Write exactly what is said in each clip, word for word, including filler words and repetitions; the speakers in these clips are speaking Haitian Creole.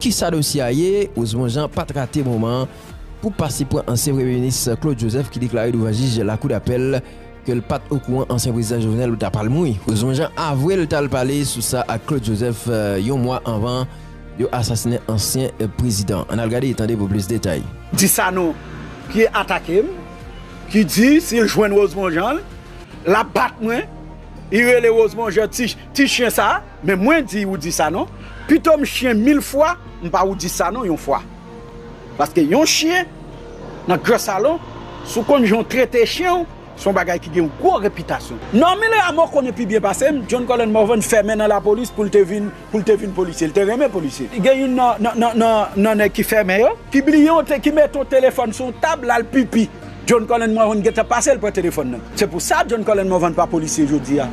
Kisa dosye a ye? Rosemond Jean pa t rate moman an pou pase pran ansyen premye minis Claude Joseph ki deklare douvan jij lakou dapèl ke l pa t okouran ansyen prezidan Jovenel t ap al mouri. Rosemond Jean avwe l t al pale sou sa ak Claude Joseph, eh, yon mwa anvan yo asasinen ansyen, eh, prezidan. Ann al gade e tande pou plis detay. Di Sanon ki atake m, ki di si l jwenn Rosemond Jean, l ap bat mwen. Li rele Rosemond Jean ti, ti chen sa a. Men mwen di ou di Sanon, pito m chen mil fwa, m pa ou di Sanon yon fwa. Paske yon chen nan gran salon, si w konn jan w trete chen w, se yon bagay ki gen yon gwo repitasyon. Normil Rameau konnen pi byen pase m, John Colin Morvan fèmen nan lapolis pou l te vin, pou l te vin polisye. L te renmen polisye. Gen youn nan, nan, nan, nan, nan nèg ki fèmen yo, ki bliye yon te, ki mete yon telefòn sou yon tab, l al pipi. John Colin Morvan gentan pase l pran telefòn nan. Se pou sa John Colin Morvan pa polisye jodi a.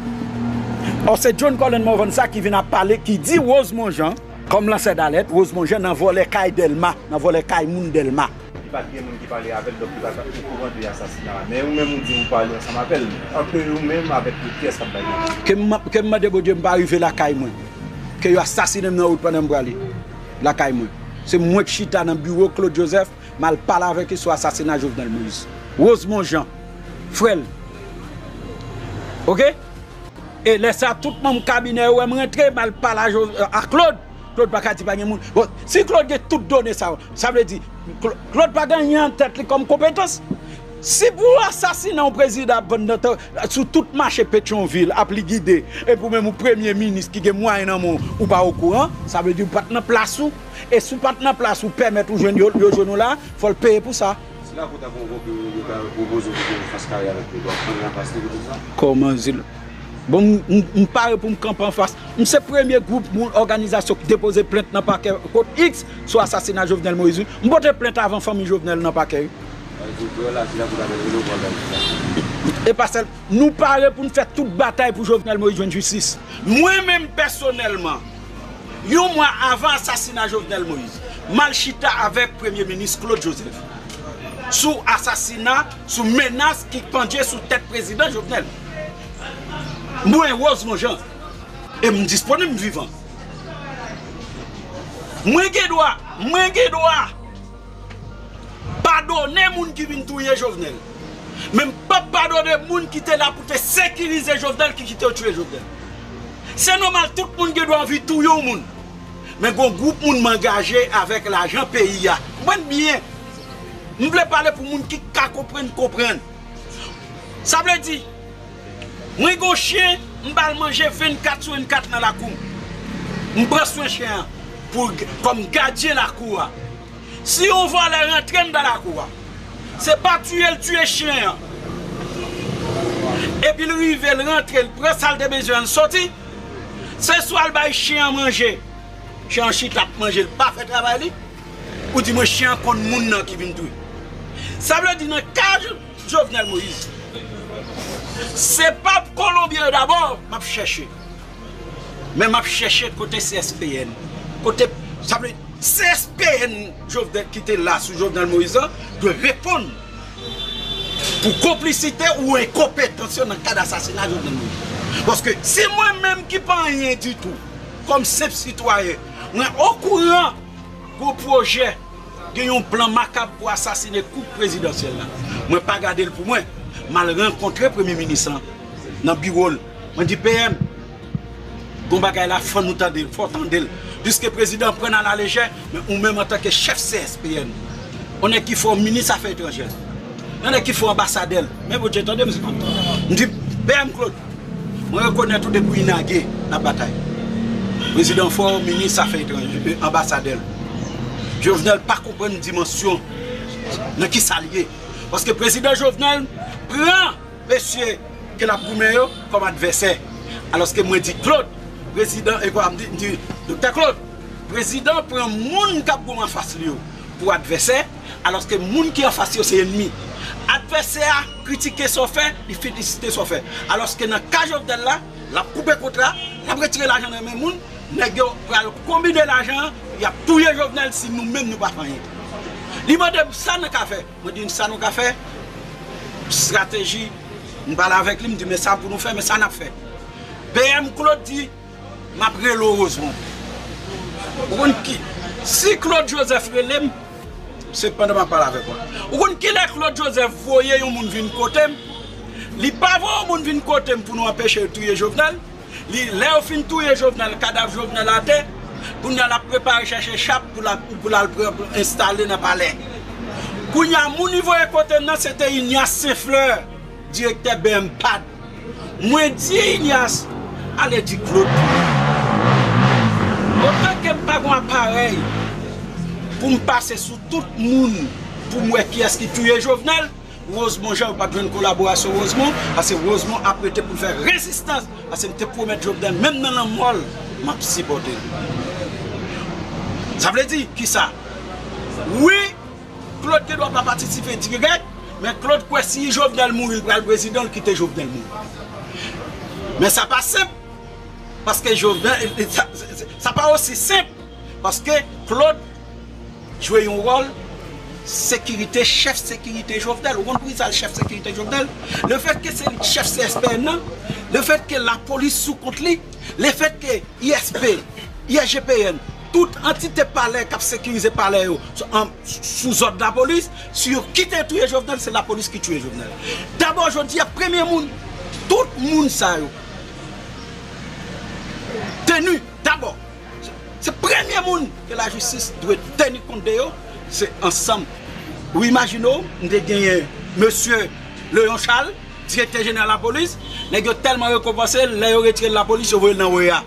Ò, se John Colin Morvan sa ki vin ap pale, ki di Rosemond Jean, kòm lansè dalèt, Rosemond Jean nan vòlè kay Dèlma, nan vòlè kay moun Dèlma. Li pa t gen moun ki pale avè l, donk li pa t okouran de asasina a. Men ou menm ou di ou pale ansanm avè l. Ant ou menm avèk kiyès k ap bay manti? Ke m, ke m mande Bondye m pa rive lakay mwen. Ke yo asasinen m nan wout pandan m prale lakay mwen. Se mwen k chita nan biwo Claude Joseph, m al pale avèk li sou asasina Jovenel Moïse. Rosemond Jean, frè l. Oke? E lè sa, tout manm kabinè yo wè m rantre, m al pale a Jo-, a Claude. Claude pa ka di pa gen moun. Bon, si Claude gen tout done sa yo, sa vle di, Cla-, Claude pa gen anyen an tèt li kòm konpetans. Si pou asasinen yon prezidan ap vann nan tan, sou tout mache Petyonvil, ap likide, epi ou menm ou premye minis ki gen mwayen nan men w, ou pa okouran, sa vle di ou pa t nan plas ou. E si w pa t nan plas ou pèmèt ou jwenn yo, yo jwenn ou la, fò l peye pou sa. Si lakou ta konvoke w, yo ta pwopoze w pou w fas kare avèk yo, w ap kanpe anfas li pou tout sa? Kòman zil? Bon, m, m, m pare pou m kanpe anfas. M se premye gwoup moun, òganizasyon ki depoze plent nan pakè kot X sou asasina Jovenel Moïse, wi. M pote plent avan fanmi Jovenel nan pakè, wi. Sa vle di w prè la, si lakou ta mèt rele w, w pral la, wi. E pa sèl, nou pare pou n fè tout batay pou Jovenel Moïse jwenn jistis. Mwen menm pèsonèlman, yon mwa avan asasina Jovenel Moïse, m al chita avèk Premye Minis Claude Joseph sou asasina, sou menas ki pandye sou tèt Prezidan Jovenel. Mwen, Rosemond Jean, e m disponib, m vivan. Mwen gen dwa, mwen gen dwa padone moun ki vin touye Jovenel. Men m p ap padone moun ki te la pou te sekirize Jovenel, ki kite yo touye Jovenel. Se nòmal, tout moun gen dwa anvi touye yon moun. Men gon gwoup moun m angaje avèk lajan peyi a. Konprann byen. M vle pale pou moun ki ka konprann, konprann. Sa vle di, mwen gon chen, m ba l manje vennkat sou vennkat nan lakou m. M pran swen chen an pou, kòm gadyen lakou a. Si yon vòlè rantre anndan lakou a, se pa tiye l tiye chen an. Epi l rive, l rantre, l pran sa l te bezwen an, l soti. Se swa l bay chen an manje. Chen an chita ap manje, l pa fè travay li. Ou di mwen chen an konn moun nan ki vin touye. Sa vle di nan ka Jovenel Moïse, se pa Kolonbyen yo dabò m ap chèche. Men m ap chèche kote C S P N. Kote, sa vle C S P N Jovenel ki te la sou Jovenel Moïse an dwe reponn pou konplisite ou enkonpetans yo nan kad asasina Jovenel Moïse. Paske se mwen menm ki pa anyen ditou, kòm senp sitwayen, mwen okouran gon pwojè, gen yon plan makab pou asasine koup prezidansyèl la. Mwen pa gade l pou mwen. M al rankontre premye minis lan nan biwo l. Mwen di, P M, gon bagay la, fò nou tande l, fò w tande l. Piske prezidan pran n alalejè, men ou menm antanke chèf C S P N, yon nèg ki fè w minis afè etranjè, yon nèg ki fè w anbasadè l. Men Bondye tande m, m di, P M Claude, mwen rekonèt ou depi w inage n ap batay. Prezidan fè w minis afè etranjè, anbasadè l. Jovenel pa konprann dimansyon nan kisa l ye. Paske prezidan Jovenel pran mesye ke l ap goumen yo kòm advèsè. Alòske mwen di Claude, prezidan, e kwa m di, m di, Doktè Claude, prezidan pran moun k ap goumen anfas li yo pou advèsè, alòske moun ki anfas yo se ènmi. Advèsè a kritike sa w fè, li felisite sa w fè. Alòske nan ka Jovenel la, l ap koupe kontra, l ap retire lajan nan men moun, nèg yo pral konbine lajan an, y ap touye Jovenel si nou menm nou pa fè anyen. Li mande m sa nou ka fè. Mwen di n sa nou ka fè, estrateji, m pale avèk li, m di, men sa pou nou fè, men sa n ap fè. P M Claude di, m ap rele w Rosemond. Ou konn ki, Si Claude Joseph rele m, se pandan m ap pale avèk ou. Ou konn kilè Claude Joseph voye yon moun vin kote m? Li pa voye yon moun vin kote m pou nou anpeche yo touye Jovenel. Li, lè yo fin touye Jovenel, kadav Jovenel atè, kounye a l ap prepare chèche chap pou l al, pou l al pre-, enstale nan palè. Kounye a, moun li voye kote m nan, se te Ignace Saint Fleur, direktè B M pad. Mwen di Ignace, ale di Claude. Otan ke m pa gen aparèy pou m pase sou tout moun pou m wè kiyès ki touye Jovenel, Rosemond Jean, yo p ap jwenn kolaborasyon Rosemond, paske Rosemond ap rete pou l fè rezistans, paske m te pwomèt Jovenel, menm nan lanmò l, m ap sipòte l. Sa vle di, kisa? Wi, Claude gendwa pa patisipe dirèk, men Claude kwè si Jovenel mouri, l pral prezidan, l kite Jovenel mouri. Men sa pa senp, paske Jovenel, sa, sa, sa pa osi senp, paske Claude jwe yon wòl sekirite, chèf sekirite Jovenel. Ou konn poukisa l chèf sekirite Jovenel? Lefètke se li k chèf C S P N nan, lefètke lapolis sou kont li, lefètke I S P, I S G P N, tout antite palè k ap sekirize palè yo, sou, an, sou zòd lapolis, si yo kite touye Jovenel, se lapolis ki touye Jovenel. Dabò, jodi a, premye moun, tout moun sa yo, teni, dabò, se premye moun ke lajistis dwe teni kont de yo, se ansanm. Ou imajine w, m te genyen mesye Léon Charles, direktè jeneral lapolis, nèg yo tèlman rekonpanse l, lè yo retire l lapolis, yo voye l nan O E A.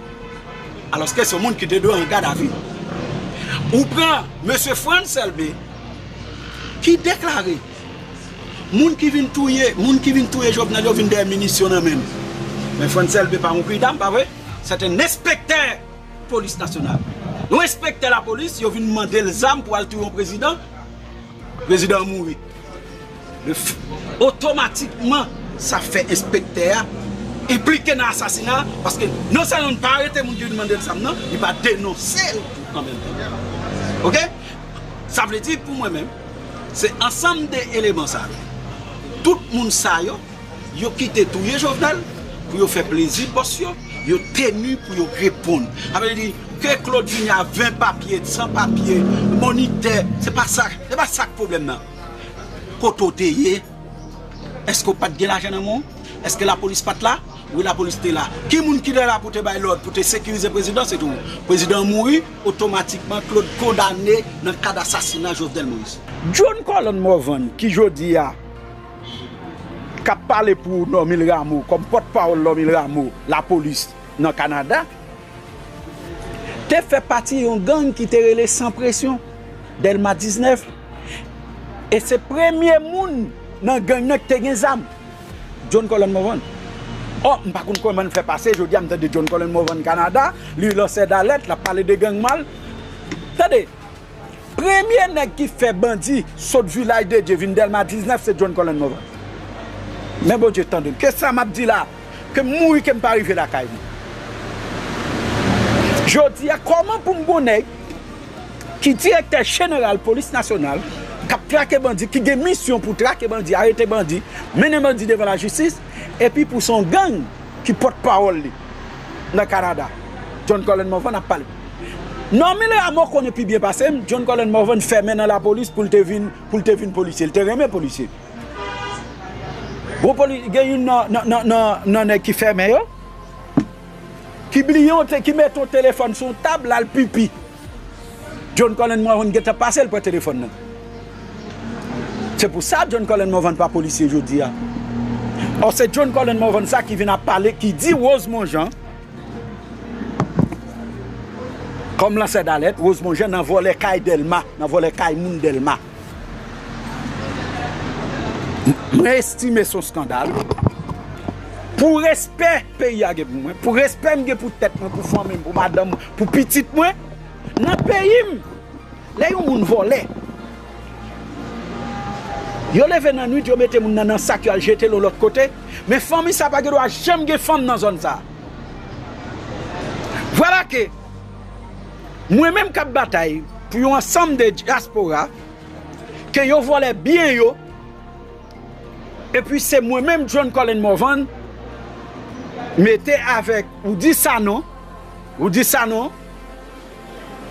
Alòske se yon moun ki te dwe an gadavi. Ou pran mesye Frantz Elbé, ki deklare, moun ki vin touye, moun ki vin touye Jovenel, yo vin dèyè minisyon nan men m. Men Frantz Elbé pa yon kwidam, pa vre? Se te yon enspektè polis nasyonal. Yon enspektè lapolis, yo vin mande l zam pou al touye yon prezidan. Prezidan an mouri. Le f-, otomatikman, sa fè enspektè a enplike nan asasina, paske non sèlman li pa arete moun ki vin mande l zam nan, li pa denonse l tou an menm tan. Oke? Sa vle di, pou mwen menm, se ansanm de eleman sa yo. Tout moun sa yo, yo kite touye Jovenel pou yo fè plezi bòs yo, yo teni pou yo reponn. Sa vle di, ke Claude vini a ven papye, san papye, monitè, se pa sa, se pa sa k pwoblèm nan. Kote w te ye? Èske w pa t gen lajan nan men w? Èske lapolis pa t la? Wi, lapolis te la. Ki moun ki te la pou te bay lòd, pou te sekirize prezidan? Se tou. Prezidan an mouri, otomatikman, Claude kondane nan kad asasina Jovenel Moïse. John Colin Morvan, ki jodi a k ap pale pou Normil Rameau kòm pòtpawòl Normil Rameau, lapolis nan Kanada, te fè pati yon gang ki te rele San Presyon, Dèlma diznèf. E se premye moun nan gang nan ki te gen zam, John Colin Morvan. Ò, m pa konn kòman l fè pase, jodi a m tande John Colin Morvan Kanada, li lansè dalèt, l ap pale de gang mal. Tande, premye nèg ki fè bandi sot Vilaj de Dye vin Dèlma diznèf, se John Colin Morvan. Men Bondye tande m. Ke sa m ap di la, ke m mouri, ke m pa rive lakay mwen. Jodi a, kòman pou m gon nèg ki direktè jeneral polis nasyonal, k ap trake bandi, ki gen misyon pou trake bandi, arete bandi, mennen bandi devan lajistis, epi pou se yon gang ki pòtpawòl li nan Kanada, John Colin Morvan ap pale. Normil Rameau konnen pi byen pase m, John Colin Morvan fèmen nan lapolis pou l te vin, pou l te vin polisye. L te renmen polisye. Gon poli-, gen youn nan, nan, nan, nan, nan nèg ki fèmen yo, ki bliye yon te-, ki mete yon telefòn sou yon tab, l al pipi. John Colin Morvan gentan pase, l pran telefòn nan. Se pou sa John Colin Morvan pa polisye jodi a. Ò, se John Colin Morvan sa ki vin ap pale, ki di Rosemond Jean, kòm lansè dalèt, Rosemond Jean nan vòlè kay Dèlma, nan vòlè kay moun Dèlma. M-, mwen estime se yon eskandal. Pou respè peyi a gen pou mwen, pou respè m gen pou tèt mwen, pou fanmi m, pou madanm, pou pitit mwen, nan peyi m, lè yon moun vòlè, yo leve nan nwit, yo mete moun nan nan sak, yo al jete l yon lòt kote, men fanmi sa pa gen dwa janm gen fanm nan zòn sa. Vwala ke mwen menm k ap batay pou yon ansanm de dyaspora, ke yo vòlè byen yo, epi se mwen menm, John Colin Morvan, mete avèk Rudy Sanon, Rudy Sanon,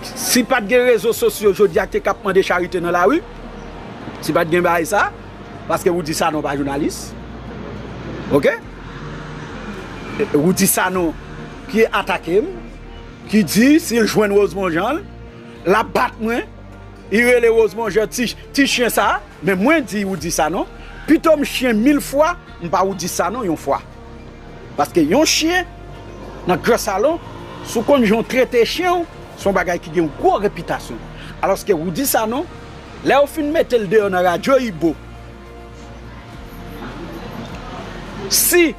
Si pa t gen rezo sosyo jodi a, te k ap mande charite nan lari, si pa t gen bagay sa, paske Roody Sanon pa jounalis. Oke? Roody Sanon ki atake m, ki di si l jwenn Rosemond Jean, l ap bat mwen, li rele Rosemond Jean ti, ti chen sa, men mwen di Roody Sanon, pito m chen mil fwa, m pa Roody Sanon yon fwa. Paske yon chen nan gran salon, si w konn jan w trete chen w, se yon bagay ki gen yon gwo repitasyon. Alòske Roody Sanon, lè yo fin mete l deyò nan radyo Ibo, si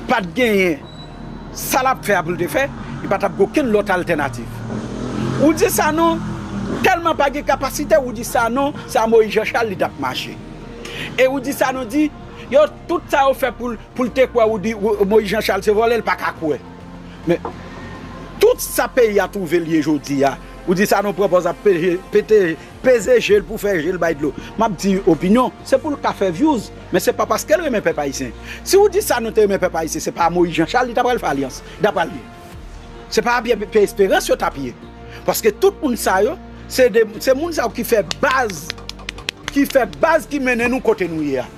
pa t genyen sa l ap fè a pou l te fè, li pa t ap gen okenn lòt altènativ. Roody Sanon tèlman pa gen kapasite, Roody Sanon, se a Moïse Jean Charles li t ap mache. E Roody Sanon di, yo, tout sa yo fè pou l, pou l te kwè Roody, Ro-, Moïse Jean Charles se vòlè, l pa ka kwè. Men, tout sa peyi a twouve l ye jodi a, Roody Sanon pran pòz ap pete, pete, peze je l pou fè je l bay dlo. M ap di opinyon, se pou l ka fè views, men se pa paske l renmen pèp ayisyen. Si Roody Sanon te renmen pèp ayisyen, se pa a Moïse Jean Charles li ta pral fè alyans, li ta pral ye. Se pa a Pierre, Pierre Espérance yo t ap ye. Paske tout moun sa yo, se de, se moun sa yo ki fè baz, ki fè baz ki mennen nou kote nou ye a.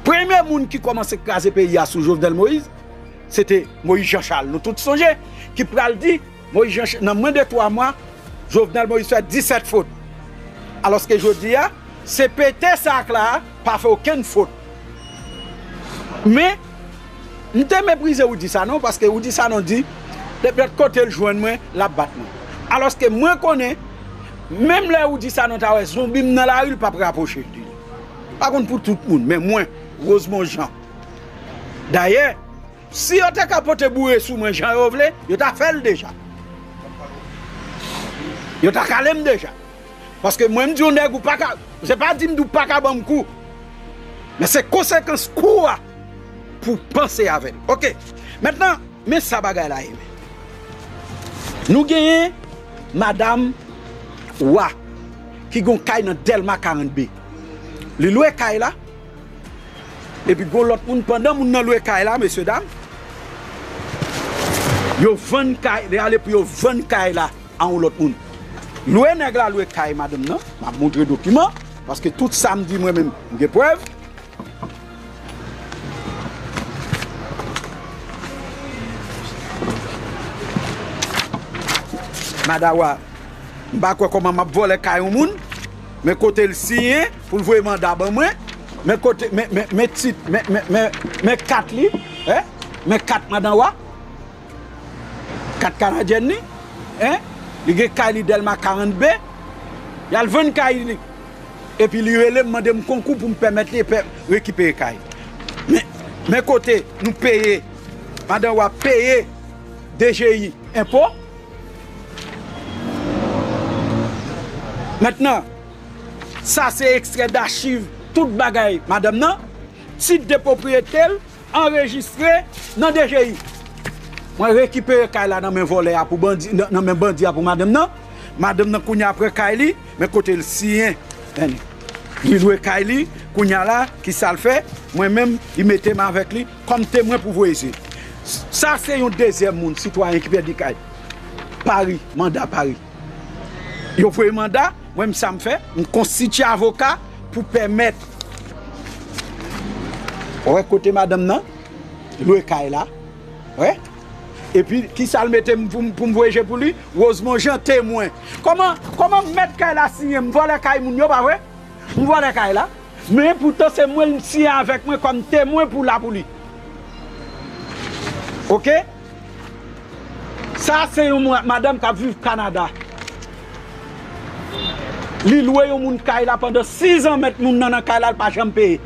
Premye moun ki kòmanse kraze peyi a sou Jovenel Moïse, se te Moïse Jean Charles. Nou tout sonje, ki pral di, Moïse Jean Ch-, nan mwens de twa mwa, Jovenel Moïse fè disèt fot. Alòske jodi a, C P T sa k la a pa fè okenn fot. Men, m te meprize Roody Sanon, paske Roody Sanon di, nenpòt kote l jwenn mwen, l ap bat mwen. Alòske mwen konnen, menm lè Roody Sanon ta wè zonbi m nan lari, l p ap rapwoche l de li. Pa konn pou tout moun, men mwen, Rosemond Jean. Dayè, si yo te ka pote boure sou mwen jan yo vle, yo ta fè l deja. Yo ta kale m deja. Paske mwen, m di yon nèg ou pa ka, se pa di m di w pa ka ban m kou. Men se konsekans kou a pou w panse avè l. Oke. Mentnan, men sa bagay la ye, men. Nou genyen madanm Wa ki gon kay nan Dèlma karant B. Li lwe kay la, epi gon lòt moun, pandan moun nan lwe kay la, mesye dam, yo vann kay, li ale pou yo vann kay la a yon lòt moun. Lwe nèg la lwe kay madanm nan, m ap montre dokiman, paske tout sa m di mwen menm, m gen prèv. Madanm Wa, m pa kwè kòman m ap vòlè kay yon moun, men kote l siyen pou l voye manda ban mwen, men kote, men, men, men tit, men, men, men, men kat li, en, men kat madanm Wa. Kat kanadyèn li, en, li gen kay li Dèlma karant B, y al vann kay li. Epi li rele m, mande m konkou pou m pèmèt li pè-, rekipere kay. Men, men kote nou peye, madanm Wa peye D G I enpo. Mentnan, sa se ekstrè dachiv tout bagay madanm nan, tit de pwopriyete l, anrejistre nan D G I. Mwen rekipere kay la nan men vòlè a pou bandi, nan, nan men bandi a pou madanm nan. Madanm nan kounye a pran kay li, men kote l siyen. Li lwe kay li, kounye a la, ki sa l fè? Mwen menm, li mete m avèk li kòm temwen pou voye se. Sa se yon dezyèm moun, sitwayen ki pèdi kay. Pari, manda pari. Yo voye manda, mwen menm sa m fè, m konstitye avoka pou pèmèt. Ou wè kote madanm nan lwe kay la. Wè? Epi, kisa l mete m pou, pou m voye je pou li? Rosemond Jean temwen. Kòman, kòman mèt kay la siyen m vòlè kay moun yo, pa vre? M vòlè kay la. Men poutan se mwen l siyen avèk mwen kòm temwen pou la pou li. Oke? Sa se yon mwa-, madanm k ap viv Kanada. Li lwe yon moun kay la pandan sizan, mèt moun nan nan kay la, l pa janm peye.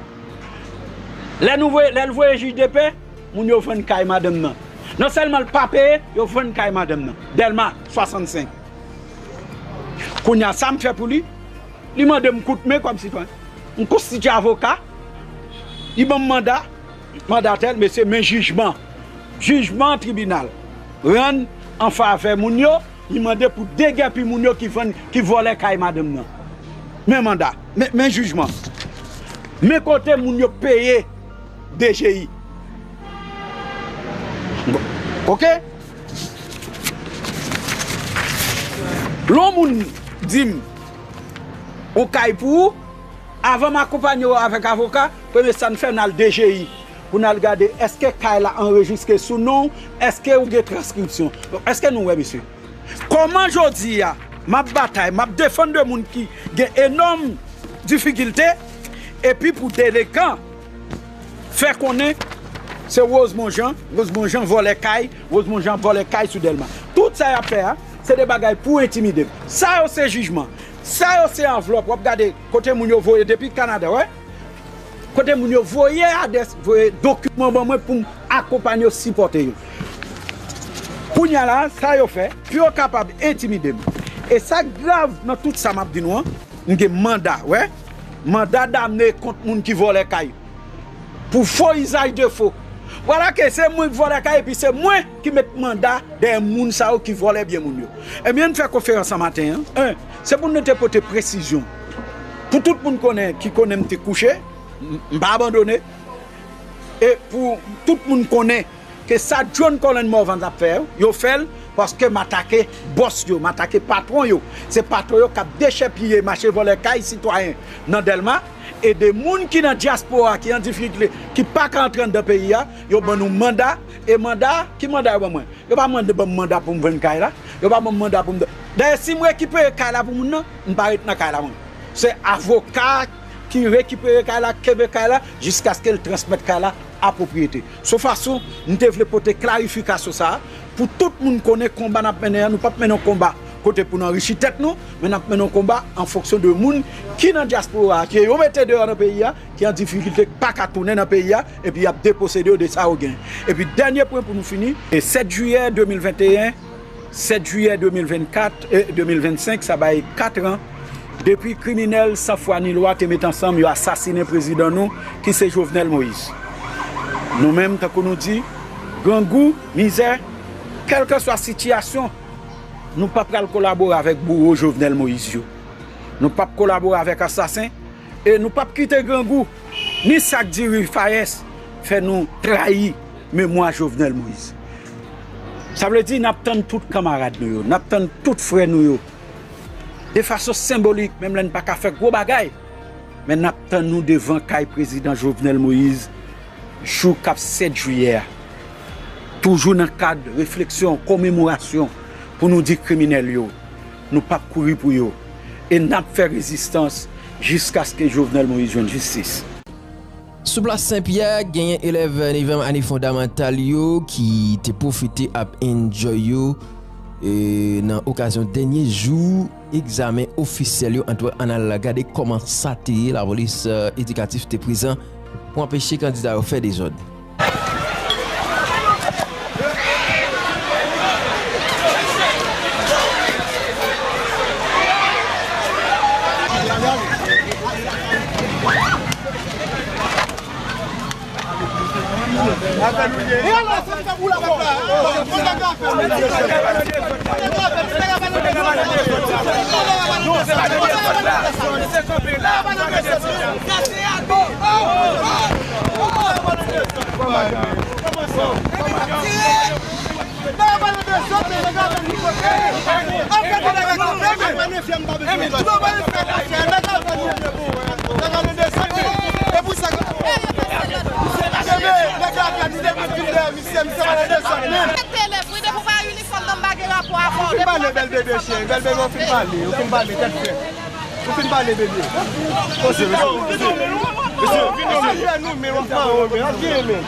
Lè nou voye, lè l voye jij de pè, moun yo vann kay madanm nan. Non sèlman l pa peye, yo vann kay madanm nan. Dèlma swasannsenk. Kounye a, sa m fè pou li, li mande m kout men kòm sitwayen. M konstitye avoka, li ban m manda, manda tèl, mesye, men jijman. Jijman tribinal rann an favè moun yo, li mande pou degèpi moun yo ki vann, ki vòlè kay madanm nan. Men manda, men, men jijman. Men kote moun yo peye D G I. Oke? Lè yon moun di m yon kay pou ou, avan m akonpanye w avèk avoka, premye sa n fè, n al D G I pou n al gade èske kay la anrejistre sou non w, èske ou gen transkripsyon. Donk, èske nou wè, mesye? Kòman jodi a, m ap batay, m ap defann de moun ki gen enòm difikilte, epi pou delegan fè konnen se Rosemond Jean, Rosemond Jean vòlè kay, Rosemond Jean vòlè kay sou Dèlma. Tout sa y ap fè a, se de bagay pou entimide m. Sa yo se jijman. Sa yo se anvlòp. W ap gade kote moun yo voye depi Kanada, wè. Kote moun yo voye adrès, voye dokiman ban mwen pou m akonpanye yo, sipòte yo. Kounye a la, sa yo fè, pou yo kapab entimide m. E sa k grav nan tout sa m ap di nou an, m gen manda, wè. Manda damne kont moun ki vòlè kay. Pou fo izaj de fo. Vwala ke se mwen k vòlè kay, epi se mwen ki met manda dèyè moun sa yo ki vòlè byen moun yo. Ebyen, n fè konferans an maten an. En, se pou nou te pote presizyon. Pou tout moun konnen, ki konnen m te kouche, m, m pa abandone. E pou tout moun konnen ke sa John Colin Morvan ap fè yo, yo fè l paske m atake bòs yo, m atake patwon yo. Se patwon yo k ap dechèpiye mache vòlè kay sitwayen nan Dèlma. E de moun ki nan dyaspora, ki an difikilte, ki pa ka antre anndan peyi a, yo ban nou manda. E manda, ki manda yo ban mwen? Yo pa mande ban m manda pou m vann kay la. Yo pa ban m manda pou m. Dayè, si m rekipere kay la pou moun nan, m pa ret nan kay la, mwen. Se avoka ki rekipere kay la, kenbe kay la, jiskaske l transmèt kay la a pwopriyete. Se yon fason m te vle pote klarifikasyon sa a, pou tout moun konnen konba n ap mennen an, nou p ap mennen yon konba kote pou n anrichi tèt nou, men n ap mennen yon konba an fonksyon de moun ki nan dyaspora a, ke yo mete deyò nan peyi a, ki an difikilte, ki pa ka tounen nan peyi a, epi y ap deposede yo de sa yo gen. Epi dènye pwen pou nou fini, e sèt jiyè de mil venteyen, sèt jiyè de mil vennkat, e de mil vennsenk, sa bay kat an, depi kriminèl san fwa ni lwa te met ansanm, yo asasinen prezidan nou, ki se Jovenel Moïse. Nou menm, tankou nou di, grangou, mizè, kèlkeswa sitiyasyon, nou pa pral kolabore avèk bouwo Jovenel Moïse yo. Nou p ap kolabore avèk asasen, e nou p ap kite grangou, ni sa k diri Fayès fè nou trayi memwa Jovenel Moïse. Sa vle di, n ap tann tout kanmarad nou yo, n ap tann tout frè nou yo. De fason senbolik, menm lè n pa ka fè gwo bagay, men n ap tann nou devan kay prezidan Jovenel Moïse jou k ap sèt jiyè a. Toujou nan kad refleksyon, komemorasyon, pou nou di kriminèl yo, nou p ap kouri pou yo. E n ap fè rezistans jiskaske Jovenel Moïse jwenn jistis. Sou plas Senpyè, genyen elèv nevyèm ane fondamantal yo ki te pwofite ap enjoy yo, e, nan okazyon dènye jou egzamen ofisyèl yo. Antwouwòt, ann al gade kòman sa te ye. Lapolis, e, edikatif te prezan pou anpeche kandida yo fè dezòd. Ou fin pale, bèl bebe cheri, bèl bebe, ou fin pale, ou fin pale, tèt frèt. Ou fin pale, bebe. Mesye, mesye, mesye, mesye, mesye, fè nou men, w ap mawon men, ap gen men.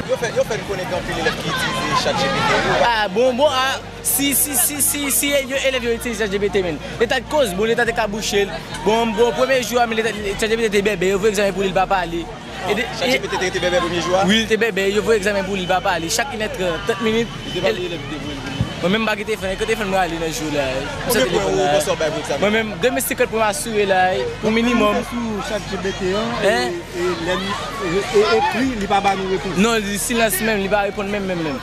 Yo fè, yo fè n konnen gen anpil elèv ki itilize ChatGPT, wi, ou pa. Ah, bon, bon, ah, si, si, si, si, si yo, elèv yo itilize ChatGPT, men. Leta t koz, bon, leta te ka bouche l. Bon, bon, premye jou a, men leta, ChatGPT te bèbè, yo voye egzamen pou li, li pa pale. E de, e ChatGPT te rete bèbè premye jou a? Wi, li te bèbè. Yo voye egzamen pou li, li pa pale. Chak inè trant, trant minit. Li te pale, elèv ki te voye l pou li. Mwen menm, m pa gen telefòn, e ki telefòn mwen rale nan jou la, e? Konbyen pwen ou panse w bay pou egzamen? Mwen menm, de mil senkant pwen m asire la, e, pou minimòm. Ou fè sou ChatGPT an, e, e lè n, e, e ekri, li pa ba nou repons? Non, li silans menm, li pa reponn menm, menm, menm.